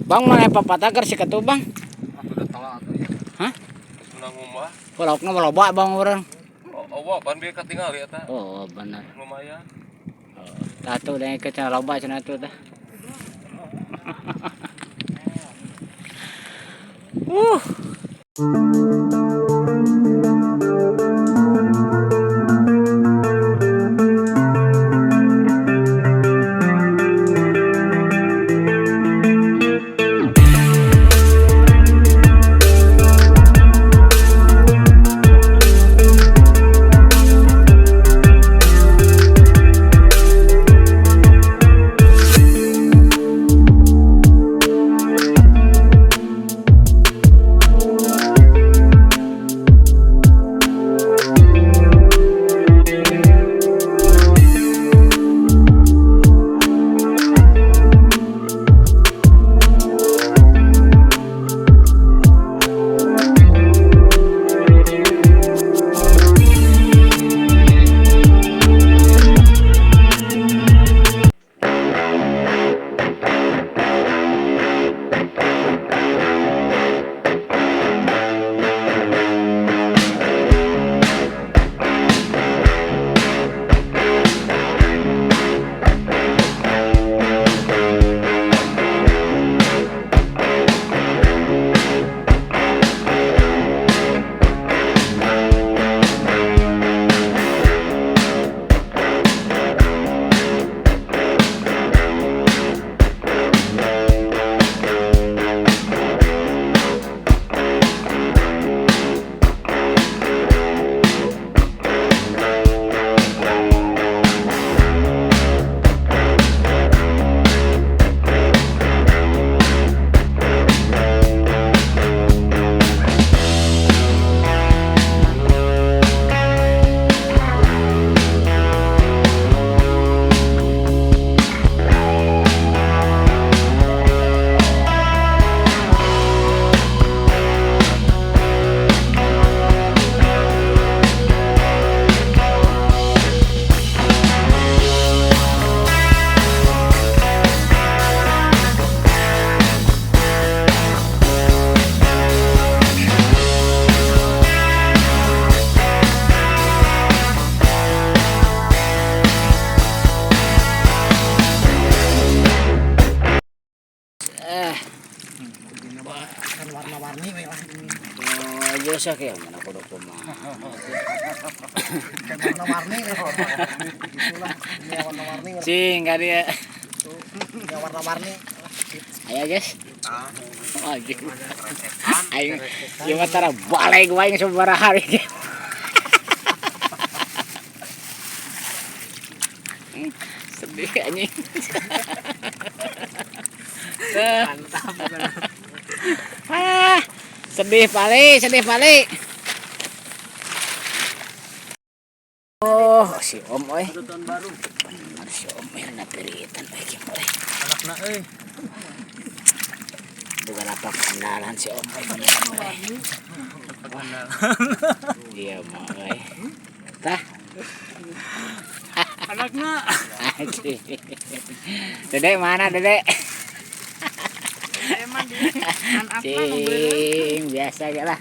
Bang mana papatagar si Ketubang? Atuh udah telat atuh ya. Hah? Geus menang ngumbah. Laukna mah loba bang urang. Oh, oh, pan bieu katingali eta. Oh, bener. Lumayan. Oh, tatu da ke cenah loba cenah tuh tah. Kan warna-warni we lah. Oh, biasa kayak mana kudu kumaha. Kan warna-warni we. Itulah ini warna-warni. Cing ka dia. Tuh, ya warna-warni. Ayo guys. Oh, gitu. Aing ieu mah tara balik wae geus sabaraha hari. Sedih anjing. Mantap. Ah, sedih pali, sedih pali. Oh, si Om oi. Tahun baru. Bener si Om na piritan euy kieu euy. Anakna euy. Boga lapak andalan si Om euy bener euy. Iya mah euy. Tah. Anakna. Dede mana Dede? Cing, biasa ge lah.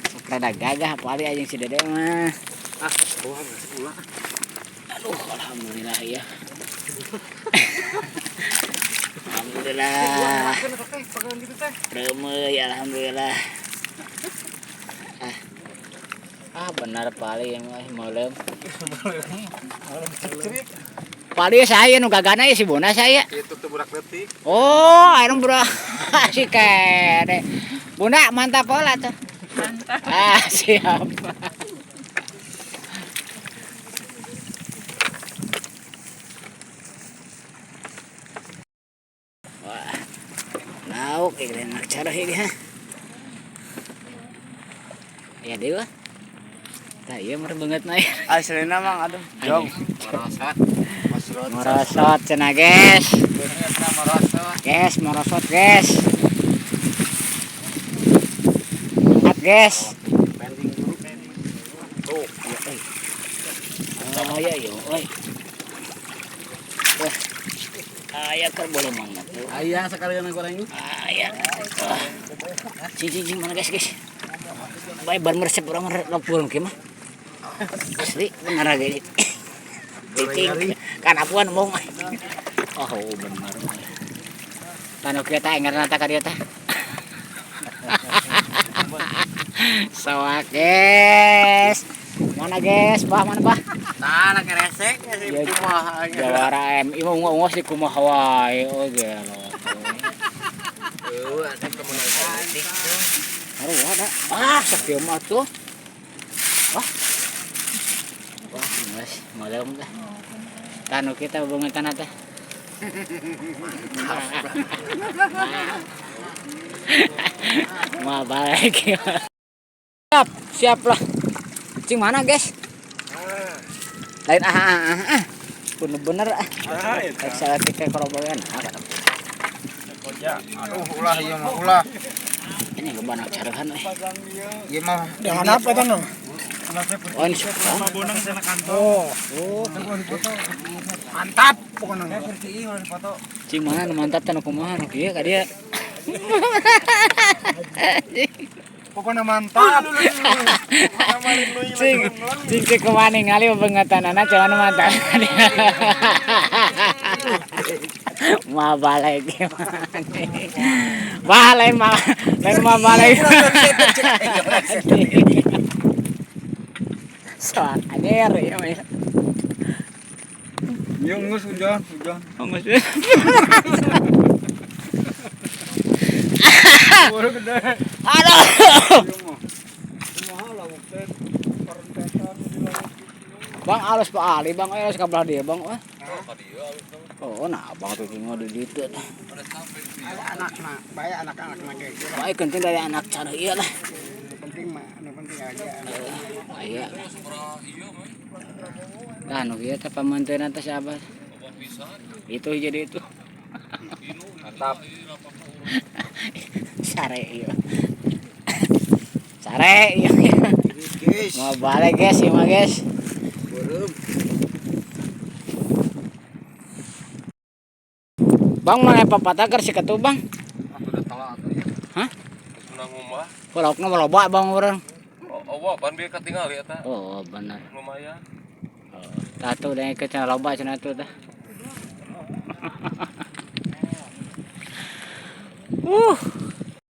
Sok rada gagah pali anjing si Dede mah. Ah, buah ulah. Aduh, alhamdulillah ya. Alhamdulillah. Reumeuy alhamdulillah. Ah, benar pali yang mah meuleum. Pali saya nu gagana ya si Bona saya. Itu tuh budak leutik. Oh, anu budak si kene. Bunda mantap pola tuh. Mantap. Ah, siap. Wah. Lauk ini enak cara ini ha. Ya dewa. Tah ieu mah banget naik. Aslina mang aduh. Jong. Merosot. Merosot cenah guys. Merosot. Guys, merosot guys. Angkat guys. Pending dulu, pending. Tuh, iya euy. Oh iya iya euy. Wah. Aya keur boleh mah tuh. Aya sekalian goreng. Aya. Cing cing cing mana guys guys. Bae bar meresep urang mah lopul kieu mah. Asli bener ge. Cing kan apuan mong. Oh bener. Tanu kieu tah engarna tah ka dieu tah. Sawak guys. Mana guys? Bah mana bah? Nah, anak resek sih Ya, kumaha. Jawara M, ieu mah ungos di kumaha wae oh gelo. Eueuh, asa kemenang saeutik tuh. Haruah da. Ah, sakieu mah tuh. Wah. Wah, geus malem teh. Tanu kita hubungan tanah teh. Mau balik. Siap, siap lah. Cing mana, guys? Lain ah ah ah ah. Bener-bener ah. Excel tiga koroboyan. Ah, kata. Aduh, ulah ieu mah ulah. Ini loba anak carahan eh. Ieu mah Jangan apa itu no? Oh, ini suka. Oh, Oh, mantap pokoknya. cing mana nu mantap teh nu kumaha nu kieu ka dieu. Pokoknya mantap. Cing, cing cing kumaha ningali bebengetanana cuman mantap. Mah balik gimana? Bah lain mah lain mah balik. Soal anjir ya mah. Ieu geus hujan, hujan. Geus. Baru gede. Aduh. Kumaha lawuk teh parentetan di lawuk. Bang alus Pak Ali, Bang alus ka belah dia, Bang. Eh. Oh, nah abang tuh tinggal di ditu teh. Anak-anak, baik anak-anak mah kayak gitu. Baik penting dari anak cara iya lah. Yang penting mah, yang penting aja. Iya. Nah, nu kieu teh pamanteuna teh siapa? Itu jadi itu. Mantap. Sare iya. Sare iya. Guys, Mau balik guys, ieu mah guys. beureum. Bang mana papataker si ketu bang? Aku udah telat atuh ya. Hah? Geus menang ngomah. Laukna mah loba bang urang. Oh, oh, pan bieu katingali eta. Oh, bener. Lumayan. Oh, tatu deh ke cenah loba cenah tuh tah.